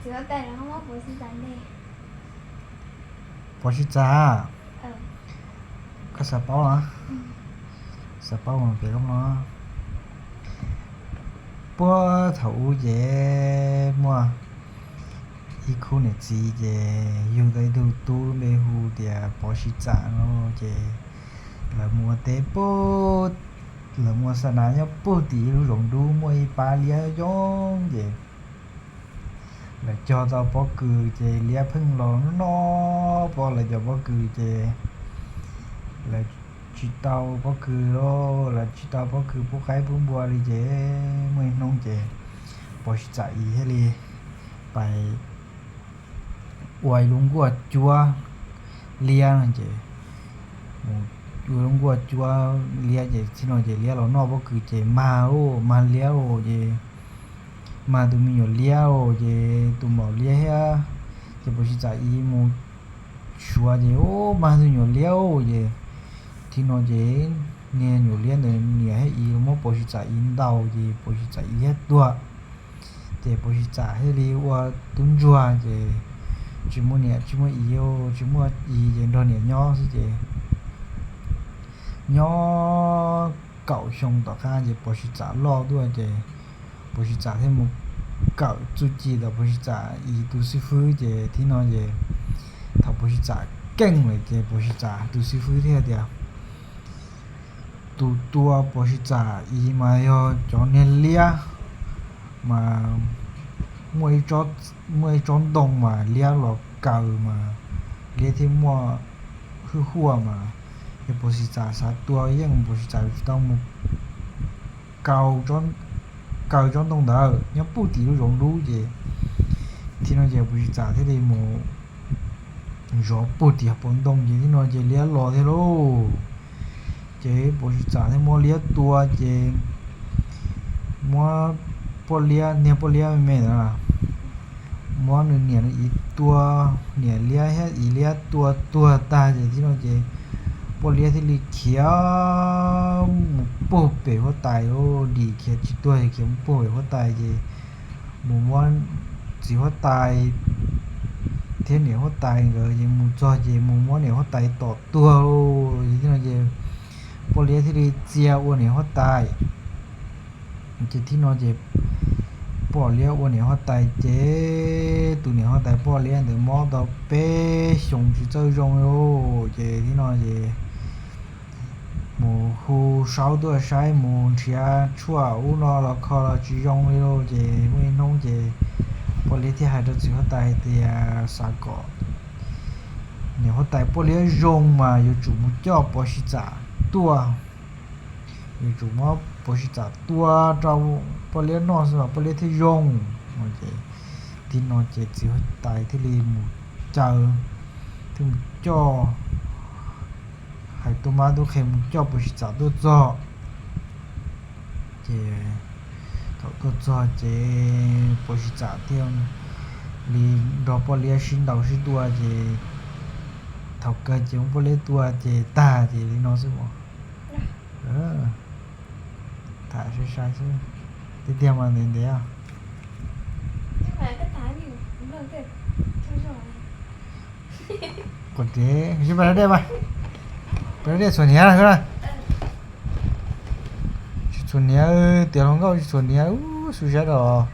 Pov Sib Txas, koj xav paub los? Xav paub mas piav koj mloog. Puag thaum ub ces muaj ib khub niam txiv ces yug tau ib tug tub npe hu tias Pov Sib Txas no ces lawv mus ua teb puag, lawv mus ua xa nas nyob puag tim ib lub zoov dub muaj ib pab liab coob ces lawv cog tau pob kws ces liab pheej los noj pob lawv cov pob kws ces lawv tsis tau pob kws los, lawv tsis tau pob kws pub qaib pub npua li ces muaj ib hnub ces Pov Sib Txas Iv thiaj li pais ua ib lub nkuaj cuab liab no ces, mus ua lub nkuaj cuab liab ces txij no ces liab los noj pob kws ces mag, mag liab ces, mag tus me nyuam liab ces tus maum liab thiab, ces Pov Sib Txas Iv mus xyuas ces ub mag tus nyuam liab ces, txij no ces niag nyuam liab ntawd niam thiab iv los muab Pov Sib Txas Iv ntaus ces Pov Sib Txas Iv thiaj tuag. Ces Pov Sib Txas thiaj li ua tub ntsuag ces tsis muaj niam tsis muaj iv, tsis muaj iv ces nrog niam nyob xwb ces nyob kaum xyoo tom qab ces Pov Sib Txas loj tuaj ces Pov Sib Txas thiaj mus kawm txuj ci ntawm Pov Sib Txas Iv tus xib fwb ces txij no ces thaum Pov Sib Txas keej lawm ces Pov Sib Txas tus xib fwb thiaj tias tus tua Pov Sib Txas Iv mas yog cov niag liab mas muaj ib tsob ntoo mas liab los kaw mas liab thiaj muaj hwj huaj mas, ces Pov Sib Txas xav tua yeej Pov Sib Txas tsis tau mus kaw tsob ntoo ntawd nyob puag tim lub zoov dub ces txij no ces Pov Sib Txas thiaj li mus zov puag tim hauv paus ntoo ces txij no ces liab los thiab lauj. Ces Pov Sib Txas thiaj muab liab tua ces muab poj liab, niag poj liab me me ntawd muab nws niam nws iv tua, niam liab thiab iv liab tua tuag tag ces txij no ces poj liab thiaj li khiav mus puag pem huab tais, dim khiav tsis tuag ces khiav mus puag pem huab tais ces mus muab txiv huab tais thiab niam huab tais nkawd ces mus txog ces mus muab niam huab tais tom tuag lauj. Ces txij no ces poj liab thiaj li txia ua niam huab tais. Ces txij no ces poj liab ua niam huab tais ces tus niam huab tais poj liab ntawd mob tau peb xyoos tsis txawj zoo li lauj. Ces txij no ces mus hu saub tuaj saib, mus nrhiav tshuaj ub no los kho los tsis zoo li lauj. Ces muaj ib hnub ces poj liab thiaj hais rau txiv huab tais hais tias xav kom niam huab tais poj liab zoo mas yuav tsum mus coj Pov Sib Txas tuaj, yuav tsum muab Pov Sib Txas tua rau poj liab noj xwb mas poj liab thiaj zoo. Ces txij no ces txiv huab tais thiaj li mus caw, thiaj mus coj, hais tub mab tub qhe mus coj Pov Sib Txas tuaj txog. Ces thaum tuaj txog ces Pov Sib Txas thiaj li nrog poj liab sib ntaus sib tua ces thaum kawg ces muab poj liab tua ces tag ces li no xwb os. Tham sai sai xwb, tiag tiag mas ntev ntev. Qhov tsev tsis pais da dej mas, pais da dej txhuam hniav na. Tsis txhuam hniav, tiav hluas nkauj tsis txhuam hniav, xu sab rau.